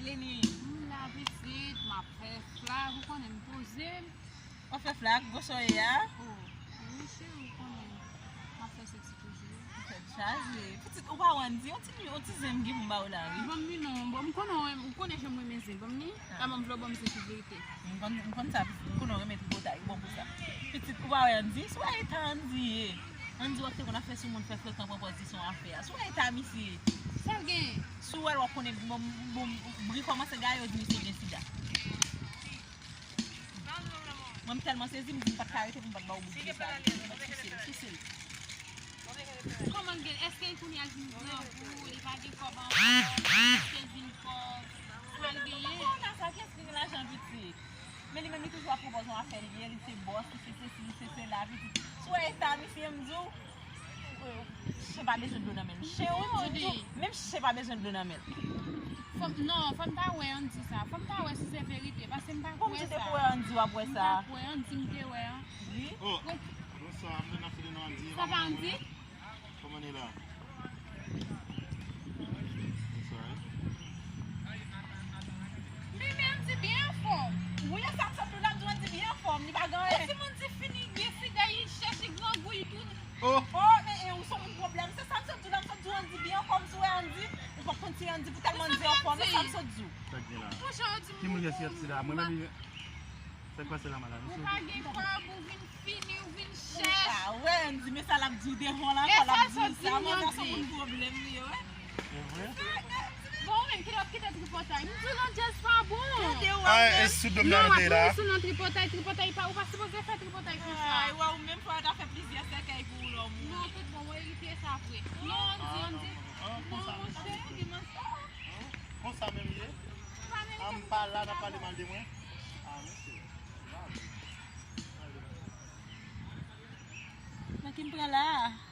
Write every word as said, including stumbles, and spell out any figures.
Leni. M la pitit, m ap fè flag, ou konnen m poze. W ap fè flag, gwo soyè a? Oh, wi cheri, ou konnen m ap fè seksi toujou. Tèt chaje. Pitit, ou pa wè Andy, yon ti, yon ti zen m gen pou m ba w la, wi. Ban m li non, bon, m konnen w, ou konnen jan m renmen zen, ban m li. Ah. Kòman m vle w ban m zen pou verite. M konn, m konn sa, pitit, m konnen w renmen tripotay, ou bon pou sa. Pitit, ou pa wè Andy, si w wè eta Andy ye. Andy w ap te konn ap fè sou moun, fè frekan, pran pòz li se yon afè a. Si w wè eta misye ye. Sa l genyen? Si w wè l, w ap konnen, bon, bon, bri kòmanse gaye, yo di misye gen sida. Mwen, m tèlman sezi, m di m pa t ka rete pou m pa t ba w bout bri sa. Souse l, souse l. Kòman l gen? Èske kounye a l vin gran pou li pa gen kòb ankò? Èske l vin pòv? Sa l genyen? Kòman sa? Kiyès ki gen lajan pitit? Men li menm, li toujou ap pran pòz yon afè l ye, li se bòs, li se sesi, li se sela, pitit. Si w wè eta misye, m di w, chen pa bezwen dlo nan men l. Chen, wi, m di w, menm chen pa bezwen dlo nan men l. Fò m, non, fò m ta wè Andy sa. Fò m ta wè si se verite, paske m pa kwè sa. Pou m di te kwè Andy, w ap wè sa. M pa kwè Andy, m te wè an. Wi. Oh, bonswa, m vin ap file nan Andy. Sa pa Andy? Kòman nou ye la? Bonswa. Men, men Andy byen anfòm. Wi, e sa m sot di w la, m di w Andy byen anfòm, li pa gen anyen. Ti moun di fini gen sida, li chèche grangou, li tounen. Oh. Oh, men, e, ou se moun pwoblèm. Se sa m sot di w la, m sot di w Andy byen anfòm, si w wè Andy, ou p ap konn si Andy pou tèlman Andy anfòm, e sa m sot di w. Sa k gen la? Ki moun gen sida? Mwen menm, se kwa se la, madam? Ou pa gen kòb, ou vin fini, ou vin chèch. Ah, wè, Andy, men sa l ap di w devan w la, sa l ap di w sa, manzè se moun pwoblèm li ye, wè. Se vre? Bon, ou menm, kite w ap kite tripotay. M di w non, Jazz pa bon. Tande w, ah, e sou do m nan rete la. Non, w ap sou nan tripotay, tripotay pa, ou pa sipoze fè tripotay konsa. Ay, wè, ou menm fò yo ta fè plizyè sèkèy pou ou lòm ou. Non, tout bon, ou erite sa vre. Non, Andy, Andy. Ah, non, konsa. Non, monchè. Konsa menm ye? Ah, m pa la, n ap pale mal de mwen. Ah, mesye. Nan ki m pran la a?